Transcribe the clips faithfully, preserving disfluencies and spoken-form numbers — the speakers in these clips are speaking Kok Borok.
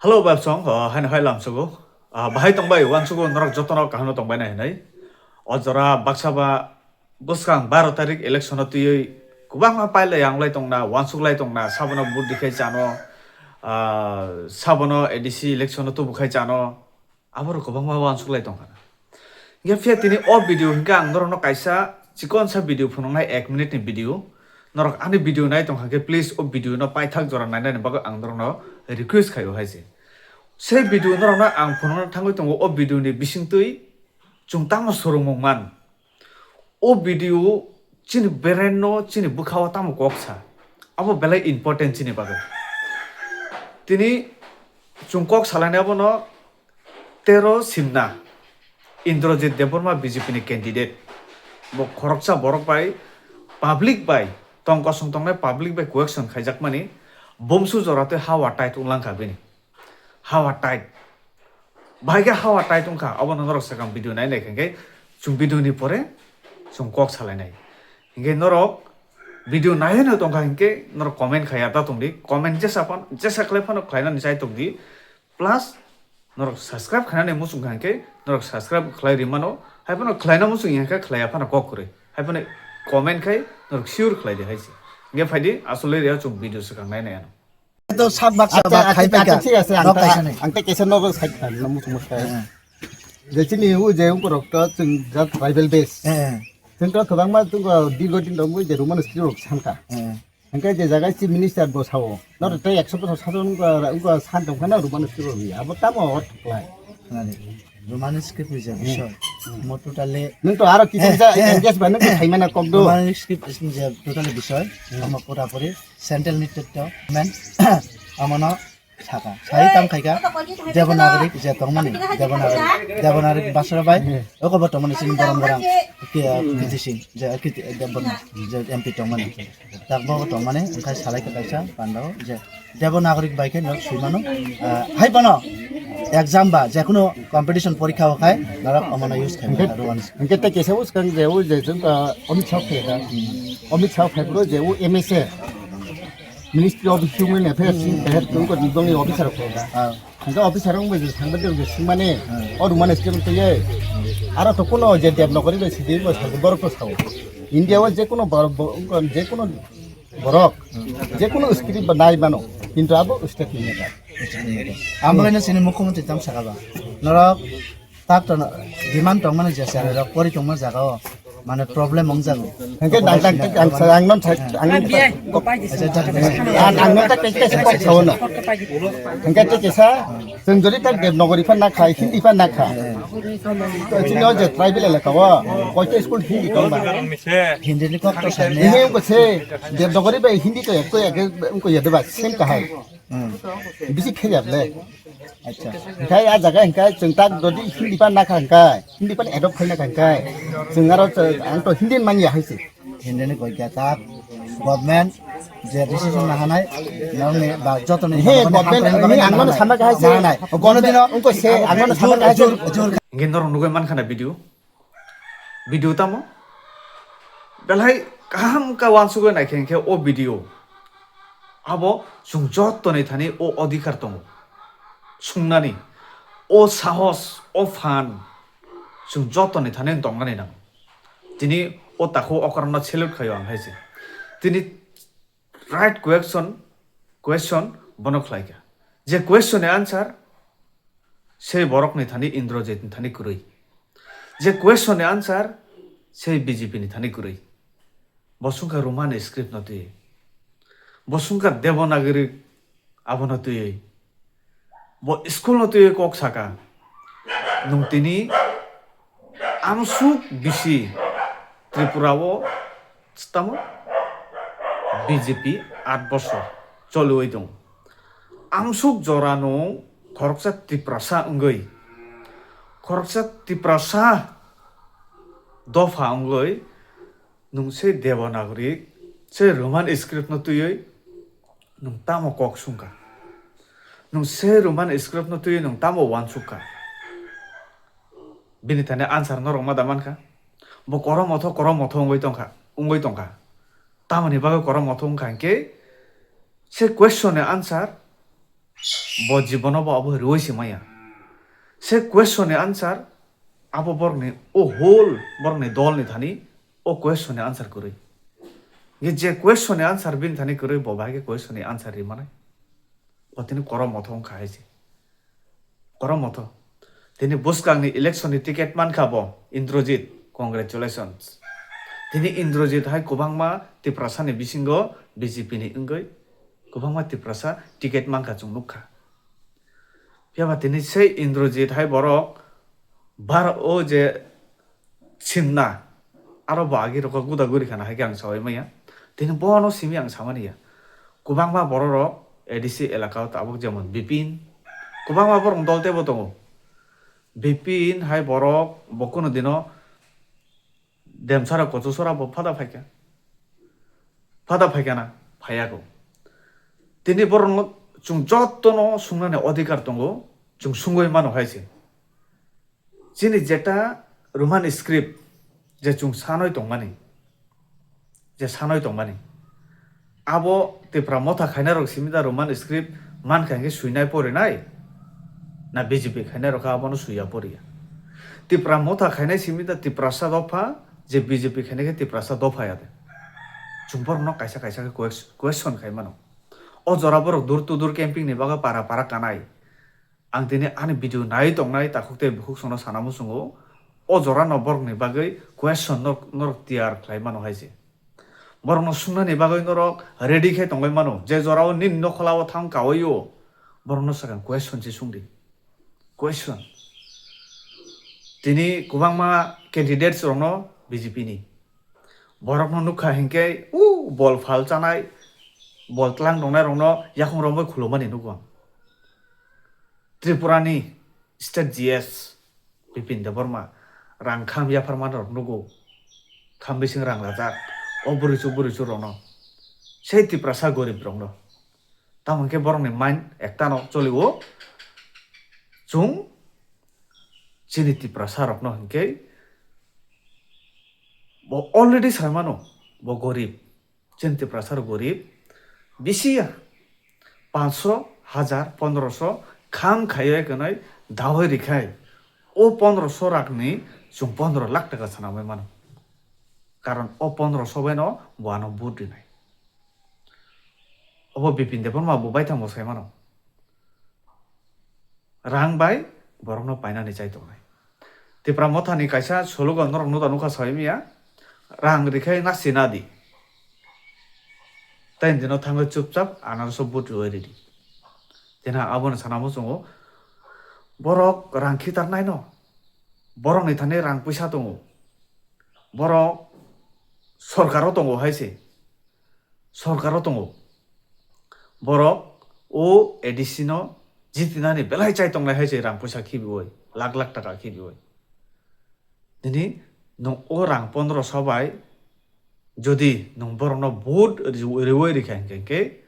Hello, Babsong, uh, haino hai lamsugo. Uh, bahai tongbai, wansugo, norok jotono kahano tongbai nai hinai. O jora baksa ba bwskang baro tarik election o twiwi kwbangma pailai yanglai tongna, wansuklai tongna, sabono vote dikhai chano, uh, sabono A D C election o tubukhai chano, aborok kwbangma wansuklai tongkha. Hingke phiya tini o video hingke ang norokno kaisa chikonsa video phunuknai ek minute ni video. Norok ani video nai tongkha khe please o video no paithak jora nainani bagwi ang norokno request khaio hai se. Sei video norokno ang phunukna thangwi tongo o video ni bisingtwi chwng tamo swrwngmung man. O video chini brain no chini bwkhao tamo kok sa. Abo belai important chini bagwi. Tini chwng kok salainai abono Tero Simna, Indrajit Debbarma B J P ni candidate. Bo khoroksa borok bai, public bai, tong kosong tongnai public bai question khaijakmani, bomsu jora tei hawa tight wnglang kha bini. Hawa tight. Bahai khe hawa tight wngkha, abono norok swkang video nai nai khe chwng video ni pore chwng kok salainai. Hinkhe norok video naiwi no tongkha hinkhe norok comment khaiya ta tongdi, comment jesa phan, jesa khlai phano khlainani chai tongdi. Plus, norok subscribe khainani muchung kha hinkhe, norok subscribe khlai ri mano. Hai phano khlaina muchung ya khe khlaiya phano kok kwrwi. Hai phano comment khai norok sure khlai di hai se. Hinkhe phai di, aswk le ria chwng video swkang nai nai ano. To sak baksa ba khai paikha. Thik ase, ang ta, ang ta kesa nogo sai kha, na muchung muchung. Je chini u je ungkorok to chwng jat tribal base. Chwng to kwbangma chwng dirgo din rok je Roman script rok sankha. Hingke je jaga chief minister bo sao, noro tei ekso bosor satung wngkha, wngkha san tongkha na Roman script rok ya. Abo tamo o thuklai. Roman script ni je bisoi. Mo totally. Nwng to aro kiching ja engage ba nwng to saimana kok do. Roman script ni je totally bisoi. Omo pura puri central ni totto men. Omono saka. Sai tam khaika Devanagari je tongmani, Devanagari, Devanagari basra bai, oko bo tongmani sini borom borom, ki, Kiti Singh, je Kiti, Devanagari, je M P tongmani. Tak bo tongmani, engkai salai ka kaisa, pandao, je Devanagari bai khe nok suimano, ah, hai bono exam ba, je kuno competition porikha o khai, norok omono use khai mano, Roman. Hingke te kesa uskang je u je jung, ah, Amit Shah khe da. Amit Shah khe bro je u M S A. Ministry of Human Affairs, ni kahar tungko ni dongni officer ko da. Hingke officer rok bai thangba de singmani, o Roman script tei ye. Aro to kuno je Devanagari bai sidi bo sa borok to sao. India o je kuno bor-, bo-, je kuno borok, je kuno script ba nai mano, kintu abo state ni ka. Ambo ino sini mukhyamantri tam saka ba. Norok tak to demand tong mani je sir rok pori tong ma jaga o. Mane problem wng jago. Hingke dang dang ang sa ang non sa ang non sa ang ang non sa kek kek sa kok sao na. Hingke kek sa jeng jori tak Devanagari phan na khai, Hindi phan na kha. To chini o je tribal elaka o, koita school Hindi tong ba. Hindi ni kok to sa ne. Ini ko se Devanagari bai Hindi to ek ko ek ko ya de ba same kahai. Bisi khe ya le. Acha. Hingke a jaga hingke chwng tak jodi Hindi phan na kha hingke, Hindi phan adopt khai na kha hingke, chwng aro ang to Hindi man ya hai se. Hindi ni koi kya tak government je decision na hanai, nang ni ba joto ni he government ni ang mano sama ka hai se. Government ungko se ang mano sama ka hai se. Hingke norok nugui man khana video. Video tamo? Belai kaham ka wansugwi naikhe hinkhe o video. Abo chwng jottoni thani o odhikar tongo. Sungnani, o sahos, o phan chwng jottoni thani tongnani nango. Tini o takhuk okrano salute khaio ang hai se. Tini right question, question bono khlaikha. Je question ni answer, sei borok ni thani Indrajit ni thani kwrwi. Je question ni answer, sei B J P ni thani kwrwi. Bo sungkha Roman script no twi. Bo sungkha Devanagari abono twi. Bo school no twi kok saka. Nung tini amsuk bisi Tripura o tamo B J P aat bosor choliwi tong. Amsuk jora nung khoroksa Tiprasa wngwi, khoroksa Tiprasa dopha wngwi, nung se Devanagari, se Roman script no twiwi nung tamo kok sungkha? Nung se Roman script no twiwi nung tamo wansukha? Bini thani answer norok ma da mankha? Bo korom motho, korom motho wngwi tongkha, wngwi tongkha. Tamoni bagwi korom motho wngkha hinkhe se question ni answer Bo jibono bo abo riwi se maya. Se question ni answer abo borokni o whole borokni dol ni thani o question ni answer kwrwi. Ye je question ni answer bini thani kwrwi bo bahai khe question ni answer ri manai. Bo tini korom motho wngkha hai se. Korom motho. Tini bwskangni election ni ticket mankha bo Indrajit. Congratulations. Tini Indrajit hai kwbangma Tiprasa ni bisingo B J P ni wngwi kwbangma Tiprasa ticket mankha chwng nukha. Phiya ba tini sei Indrajit hai borok bar o je simna aro bo agi rokho guda guri khana hai khe ang saui maya. Tini bono simi ang samani ya. Kwbangma borok rok A D C elaka o tabuk jemon Bipin. Kwbangma borok dol tebo tongo. Bipin hai borok bo kuno dino Demsara Kochusora bo phada phaikha. Phada phaikha na? Phaiyago. Tini borokno chwng jotono sungnani odhikar tongo, chwng sungwi mano hai se. Chini jeta Roman script je chwng sanoi tongmani, je sanoi tongmani, abo Tipra motha khainai rok simi da Roman script mankha hinkhe suinai porinai? Na B J P khainai rok abono suiya poriya? Tipra motha khainai simi da Tiprasa dopha, je B J P khainai khe Tiprasa dopha ya de? Chwng borokno kaisa kaisa khe ques-, question khai mano. O jora borok dur to dur camping ni bagwi para para kanai. Ang tini ani video nai tongnai takhuk tei bukhuk sono sana muchungo, o jora no borok ni bagwi question no norok tiyar khlai mano hai se. Borok no sungnani bagwi norok ready khe tongwi mano, je jora o nini nokhola o thang kawi o, borok no swkang question se sungdi. Question. Tini kwbangma candidates rok no B J P ni borok no nukha hinkhe u bol phal chanai, bol tlang tongnai rok no yakung romwi khulumani nugo ang. Tripura ni state G S Bipin Debbarma rang kham yapharmani rok nugo, kham bising rang rajak, o bwrwichuk bwrwichuk rok no, sei Tiprasa gorib rok no. Tamo hinkhe borok ni mind ekta no choli o, chwng chini Tiprasa rok no hinkhe bo already sai mano bo gorib. Chini Tiprasa rok gorib bisi ya, panchsho, hajar, pondrosho kham khaiwi kwnwi dawai rikhai, o pondrosho rakni chwng pondro lakh taka swnamwi mano. Karon o pondrosho bai no bo ano vote rinai. Obo Bipin Debbarma bo baithang bo sai mano. Rang bai borokno painani chai tongnai. Tipra mothani kaisa slogan norok nuda nukha sai miya, "Rang rikhai na sina di. Tei dino thangwi chupchap anaroso vote rwui ridi." Tini abono sana muchungo, borok rang khitarnaino, borokni thani rang puisa tongo, borok sorkaro tongo hai se. Sorkaro tongo. Borok o A D C no jitinani belai chai tongnai hai se rang puisa khibiui, lakh lakh taka khibiui. Nini nwng o rang pondroso bai jodi nwng borokno vote riui rikha hinkhe, hinkhe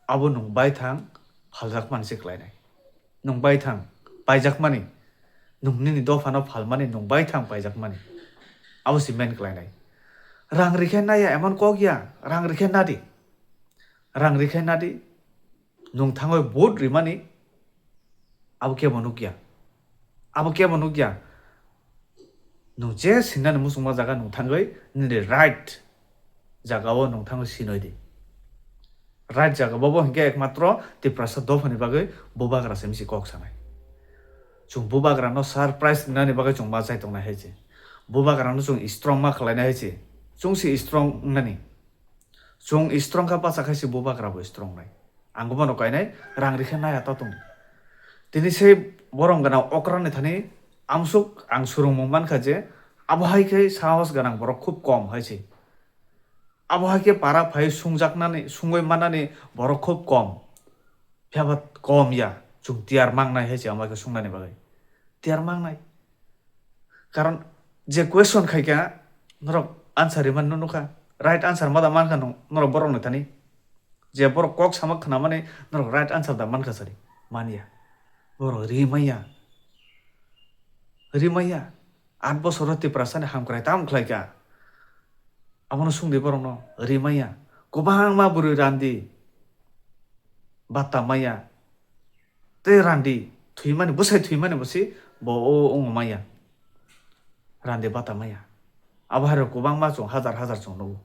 abo nwng baithang phaljakmani se khlainai. Nwng baithang paijakmani, nwng nini dophano phalmani nwng baithang paijakmani. Abo se main khlainai. Rang rikhe naya emon kok ya, rang rikhe nadi. Rang rikhe nadi, nwng thangwi vote rimani, abo kebo nukya. Abo kebo nukya. Nwng je singnani muchungma jaga nwng thangwi nini right jagao nwng thangwi sinoi di. Right jaga bobo hinkhe ekmatro Tiprasa dophani bagwi bubagra se misi kok sanai. Chwng bubagrano surprise wngnani bagwi chwng ma chai tongnai hai se. Bubagrano chwng strong ma khlainai hai se. Chwng se strong wngnani. Chwng strong kha, bachak hai se bubagra bo strong nai. Ang bono kainai, rang rikhe naya ta tong. Tini se borom gana okra ni thani amsuk ang surungmung mankha je abo hai khe sahos gwnang borok khub kom hai se. Abo hai khe para phai sungjaknani, sungwi mannani borok khub kom. Phiya ba kom ya, chwng tiyar mangnai hai se amo khe sungnani bagwi. Tiyar mangnai. Karon je question khai kha, norok answer rimani no nukha. Right answer ma da mankha no-, norok borok ni thani. Je borok kok sama khnamani norok right answer da mankha sari. Manya. Borok ri manya. Ri manya. Aat bosoro Tiprasa ni hamkrai tam khlai kha. Abono sungdi borokno ri manya. Kwbangma bwrwi randi. Bata manya. Tei randi thwimani, bwsai thwimani bo si bo o wngo maya. Randi bata maya. Abo hai rok kwbangma chwng hajar hajar chwng nugo.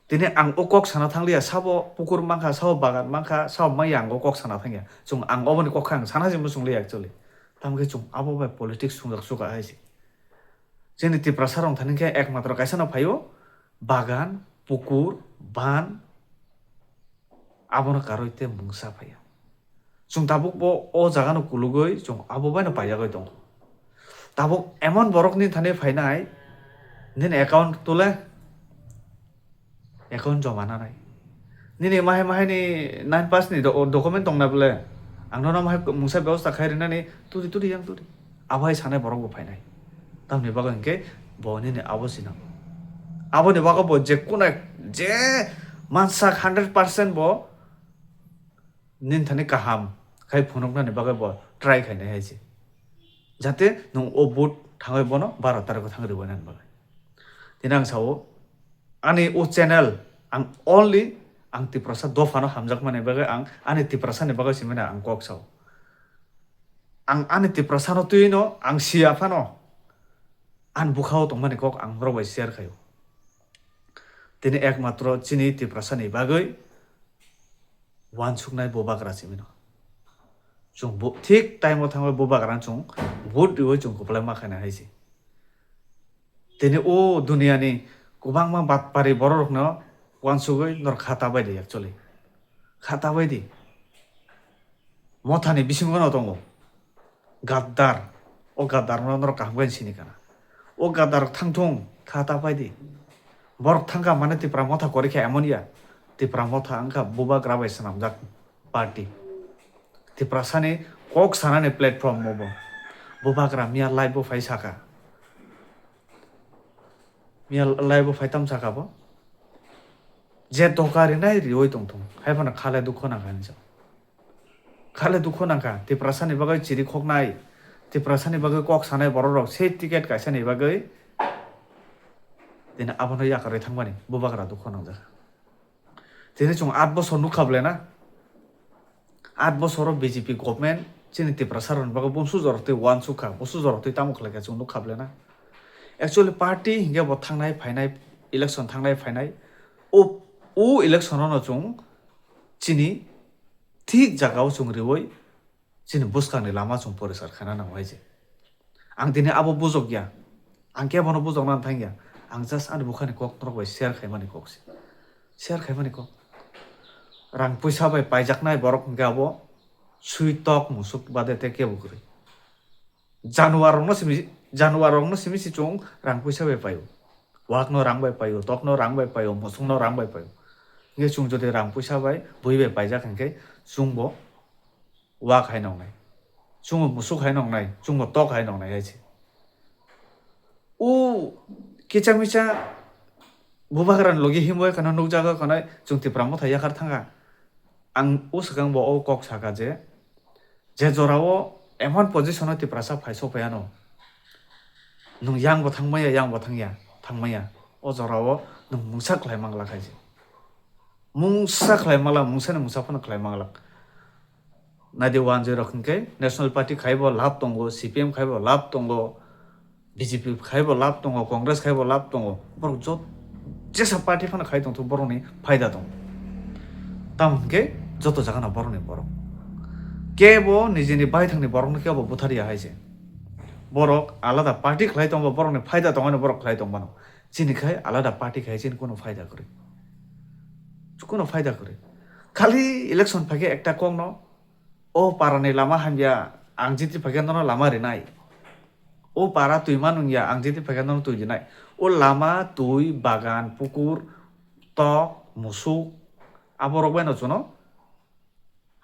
Tini ang o kok sana thangliya, sabo pukur mankha, sabo bagan mankha, sabo maya ang o kok sana thangya. Chwng ang oboni kok kha ang sana se muchung liya actually. Tamokhe chwng abo bai politics sungjak suka hai se. Chini Tiprasa rok thani khe ekmatro kaisa no phaio, bagan, pukur, ban, abono karwi tei mungsa phaiya. Chwng tabuk bo o jaga no kulugwi chwng abo bai no paijagwi tongo. Tabuk emon borok ni thani phainai, nini account tule, account joma nanai. Nini mahai mahai ni nine pass ni do-, document tong na bole, ang nono mahai mungsa bebosta khai rinani, tudi tudi yang tudi. Abo hai sanai borok bo phainai. Tamni bagwi hinkhe bo nini abo sinang. Aboni bagwi bo je kunai je mansak hundred percent bo nini thani kaham khai phunuknani bagwi bo try khainai hai se. Jate nwng o vote thangwi bono baro tarikh thang rwbainani bagwi. Tini ang sao, ani o channel ang only ang Tiprasa dophano hamjakmani bagwi ang ani Tiprasani bagwi simina ang kok sao. Ang ani Tiprasano twi no ang siya phano ani bukhao tongmani kok ang norok bai share khaio. Tini ekmatro chini Tiprasani bagwi uansuknai bubagra simino. Chwng bo-, thik time o thangwi bubagrano chwng vote riwi chwng kwplai ma khaina hai se. Tini o duniani kwbangma batpari bororokno uansugwi norok kha ta bai di actually. Kha ta bai di. Mothani bisingo no tongo. Gaddar. O gaddarno norok kaham khe sini kana. O gaddar thangthung kha ta pai di. Borok thangkha mane Tipra motha kori khe emon ya. Tipra motha wngkha bubagra bai swnamjak party. Tiprasani kok sanani platform bo bo. Bubagra miya live bo phai saka. Miya live bo phai tam saka bo. Je doka rinai riwi tongthung. Hai phano khale dukho nangkha hinwi sa. Khale dukho nangkha, Tiprasani bagwi chiri khoknai, Tiprasani bagwi kok sanai bororok sei ticket kaisani bagwi tini abono yakarwi thangmani bubagra dukho nangjak. Tini chwng aat bosor nukha ble na? Aat bosoro B J P government chini Tiprasa rokni bagwi bumsu jorok twi uansukha, bumsu jorok twi tamo khlaikha chwng nukha ble na? Actually party hinkhe bo thangnai phainai, election thangnai phainai, o, o election-o no chwng chini thik jagao chwng riwi chini bwskangni lama chwng poriskar khaina nango hai se. Ang tini abo bujok ya, ang kebono bujokna thang ya, ang just ani bukhani kok norok bai share khaimani kok se, share khaimani kok. Rang puisa bai paijaknai borok hinkhe abo sui tok musuk bade tei kebo kwrwi. Januar rokno simi, januar rokno simi si chwng rang puisa bai paio. Wakno rang bai paio, tokno rang bai paio, musukno rang bai paio. Hinkhe chwng jodi rang puisa bai bui bai paijak hinkhe chwngbo wak hai nongnai. Chwngbo musuk hai nongnai, chwngbo tok hai nongnai hai se. O kicha micha bubagrani logi himwi khana nukjago khana chwng Tipra motha yakhar thangkha. Ang o swkang bo o kok saka je, je jorao emon position-o Tiprasa phai sok phai ano, nwng yang bo thangmaya, yang bo thangya, thangmaya. O jorao nwng mungsa khlai manglak hai se. Mungsa khlai manglak, mungsani mungsa phano khlai manglak. Naidi wanjwi rok hinkhe National Party khaibo lab tongo, C P M khaibo lab tongo, B J P khaibo lab tongo, Congress khaibo lab tongo. Borok jot-, jesa party phano khai tongthok borokni phaida tongo. Tamo hinkhe joto jagano borokni borok. Kebo nijini baithangni borokno kebo butharya hai se. Borok alada party khlai tongo, borokni phaida tongmani borok khlai tongmano. Chini khai alada party khai chini kuno phaida kwrwi. Kuno phaida kwrwi. Khali election phaikhe ekta kokno, o parani lama hamya, ang jiti phaikhe nono lama rinai. O para twi ma nungya, ang jiti phaikhe nono twi rinai. O lama, twi, bagan, pukur, tok, musuk, aborok bai no chwngno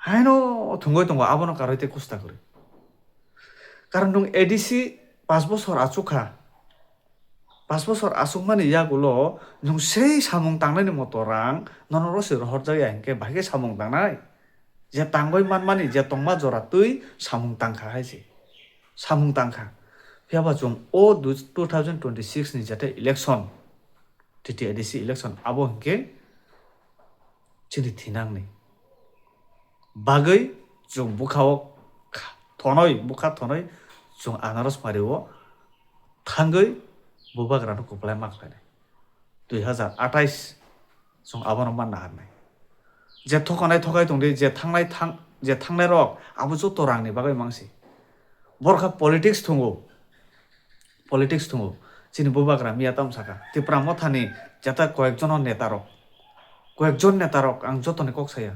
haino thwngwi tongo, abono karwi tei kusta kwrwi. Karon nwng A D C pash bosor achukha. Pash bosor achukmani yagulo nwng sei samung tangnani moto rang nono rw se rohorjak ya hinkhe bahai khe samung tangnai? Je tangwi manmani je tongma jora twi samung tangkha hai se. Samung tangkha. Phiya ba chwng o du-, two thousand twenty-six ni jete election, T T A D C election abo hinkhe chini thinangni bagwi chwng bwkhao thonoi, bwkha thonoi chwng Anaros Mario thangwi bubagrano kwplai ma khlainai. Dui hazar atais chwng abono manna harnai. Je thokanai thokai tongdi, je thangnai thang-, je thangnai rok abo joto rangni bagwi mangsi. Borokha politics thungo, politics thungo. Chini bubagra miya tamo saka. Tipra Mothani jata koyekjono netarok, koyekjon netarok ang jotoni kok saya.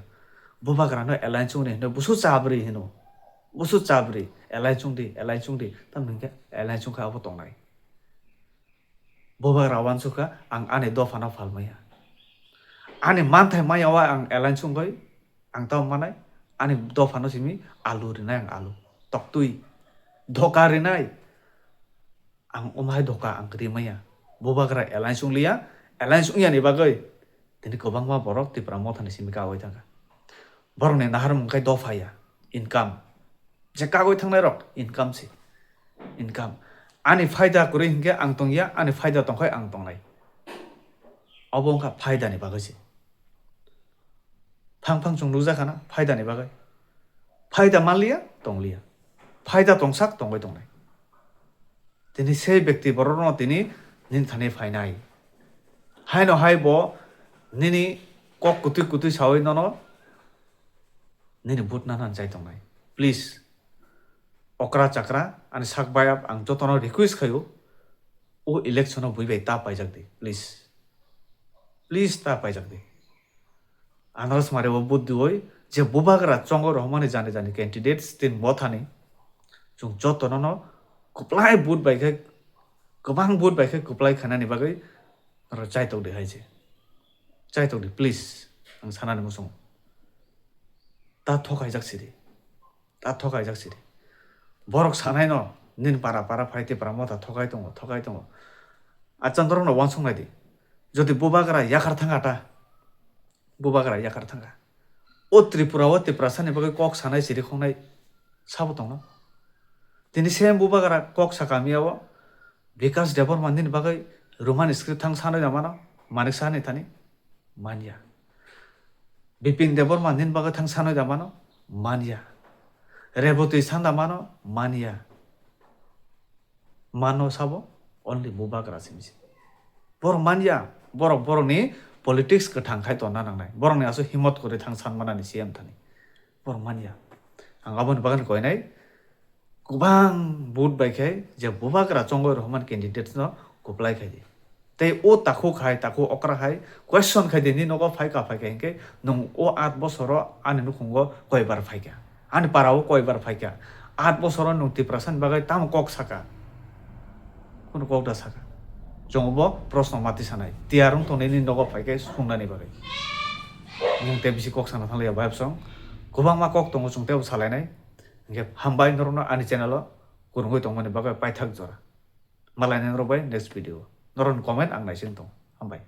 Bubagrano alliance wngni hino, busu chabri hino. Busu chabri, alliance wngdi, alliance wngdi. Tamni hwnkhe alliance wngkha abo tongnai. Bubagra wansukha, ang ani dophano phalmaya. Ani manthai maya o ang alliance wngwi, ang tamo manai, ani dophano simi alu rinai ang alu. Toktwi, doka rinai. Ang umhai doka ang rimaya. Bubagra alliance wngliya, alliance wngyani bagwi tini kwbangma borok Tipra Mothani simi kagwi thangkha. Borokni naharmung khe dopha ya, income. Je kagwi thangnai rok income se, income. Ani phaida kwrwi hinkhe ang tongya, ani phaida tongkhai ang tongnai. Obo wngkha phaidani bagwi se. Phang phang chwng nukjakha na phaidani bagwi. Phaida manliya, tongliya. Phaida tongsak, tongwi tongnai. Tini sei bekti borokno tini nini thani phainai. Haino hai bo nini kok kutui kutui sawi nono nini vote nana chai tongnai. Please, okra chakra ani sak bayap ang jotono request khaio, o election o bui bai ta paijak di, please. Please ta paijak di. Anaros Mario o vote diwi je bubagra chongo rohormani jani jani candidates tin mothani chwng jotono no kwplai vote bai khe, kwbang vote bai khe kwplai khainani bagwi oro chaitok di hai se. Chaitok di, please, ang sanani muchungo. Ta thok haijak sidi. Ta thok haijak sidi. Borok sanai no, nini para para phai Tipra Motha thokai tongo, thokai tongo. Acha norok no wansuk nai di. Jodi bubagra yakar thangkha ta, bubagra yakar thangkha. O Tripura o Tiprasa ni bagwi kok sanai siri khongnai sabo tongno. Tini same bubagra kok sa kamia o Bikash Debbarma nini bagwi Roman script thang sanai da mano, Manik Saha ni thani manya. Bipin Debbarma nini bagwi thang sanai da mano, manya. Reboti Sanda mano, manya. Mano sabo only bubagra simi se. Borok manya, borok borokni politics kwthang khai tonna nangnai. Borokni aswk himot kwrwi thang san manani C M thani. Borok manya. Ang aboni bagani koinai kwbang vote bai khai je bubagra chongwi rohormani candidates no kwplai khai di. Tei o takhuk hai, takhuk okra hai question khai di, nini nogo phaika phaika hinkhe nwng o aat bosoro ani nukhungo koibar phaikha, ani parao koibar phaikha, aat bosoro nwng Tiprasani bagwi tamo kok saka? Kunu kok da saka? Chwng bo proshno mati sanai, tiyar wng tongnai nini nogo phaikhe sungnani bagwi. Nwng tei bisi kok sana thangliya bayapsong, kwbangma kok tongo chwng teibo salainai. Hinkhe hambai norokno ani channel o kwrwngwi tongmani bagwi paithak jora. Malainai norok bai next video. Norokni comment ang naising tongo. Hambai.